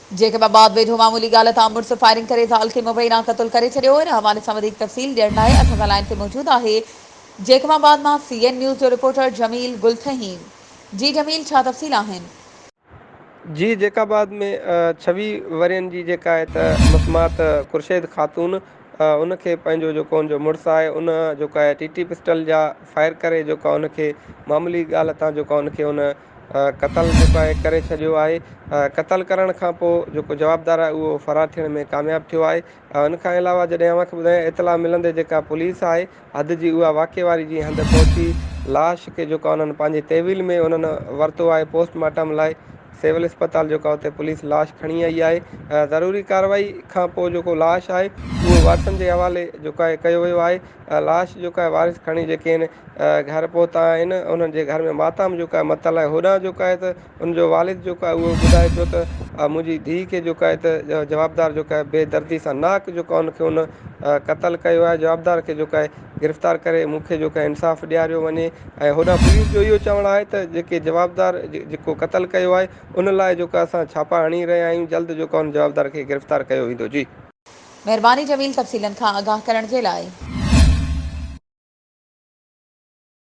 Jacob آباد ويجهو معمولي ڳالهه تان مڙس فائرنگ ڪري زال کي مبينا قتل ڪري ڇڏيو. ان حوالي سان وڌيڪ تفصيل ڏيڻ لاء اسان سان لائين تي موجود آهي جيڪب آباد مان سي اين نيوز جو رپورٽر جميل گل ٿهيم. جي جميل ڇا تفصيل آهن؟ جي جيڪب آباد ۾ 26 ورهين جي جيڪا آهي ته مسمات خورشيد خاتون ان کي پنهنجو جيڪو ان جو مڙس آهي ان جيڪو آهي ٽي ٽي پسٽل جا فائر ڪري جيڪو ان کي معمولي ڳالهه تان جيڪو ان کي ان قتل جيڪو آهي ڪري ڇڏيو آهي قتل ڪرڻ کان پوء جيڪو جوابدار آهي اهو فرار ٿيڻ ۾ ڪامياب ٿيو آهي ان کان علاوه جڏهن اوهان کي ٻڌايان اطلاع ملندي جيڪا پوليس آهي حد جي اها واقعي واري جي هنڌ پهچي لاش کي جيڪو انهن پنهنجي تحويل ۾ انهن ورتو آهي پوسٽ مارٽم لاء سول اسپتال جيڪو اتي پوليس لاش کڻي آئي آهي ضروري ڪارروائي کان پوء جيڪو لاش آهي اهو وارثن جي حوالي جيڪو آهي ڪيو ويو آهي لاش جيڪو آهي وارث کڻي جيڪي آهن گهر پهتا آهن انهن جي گهر ۾ ماتام جيڪو آهي متل آهي هوڏانهن جيڪو آهي ته ان جو والد جيڪو آهي اهو ٻڌائي پيو ته منهنجي ڌيء کي جيڪو آهي ته جوابدار جيڪو آهي بي دردي سان ناحق جيڪو آهي ان کي ان قتل ڪيو آهي جوابدار کي جيڪو آهي گرفتار ڪري مون کي جيڪو آهي انصاف ڏياريو وڃي ۽ هوڏانهن پوليس جو اهو چوڻ آهي ته جيڪي جوابدار جيڪو قتل ڪيو آهي ان لاء جيڪو اسان ڇاپا هڻي رهيا آهيون جلد جيڪو آهي ان جوابدار کي گرفتار ڪيو ويندو جي. مهرباني جميل تفصيلن کان آگاهه ڪرڻ جي لاء.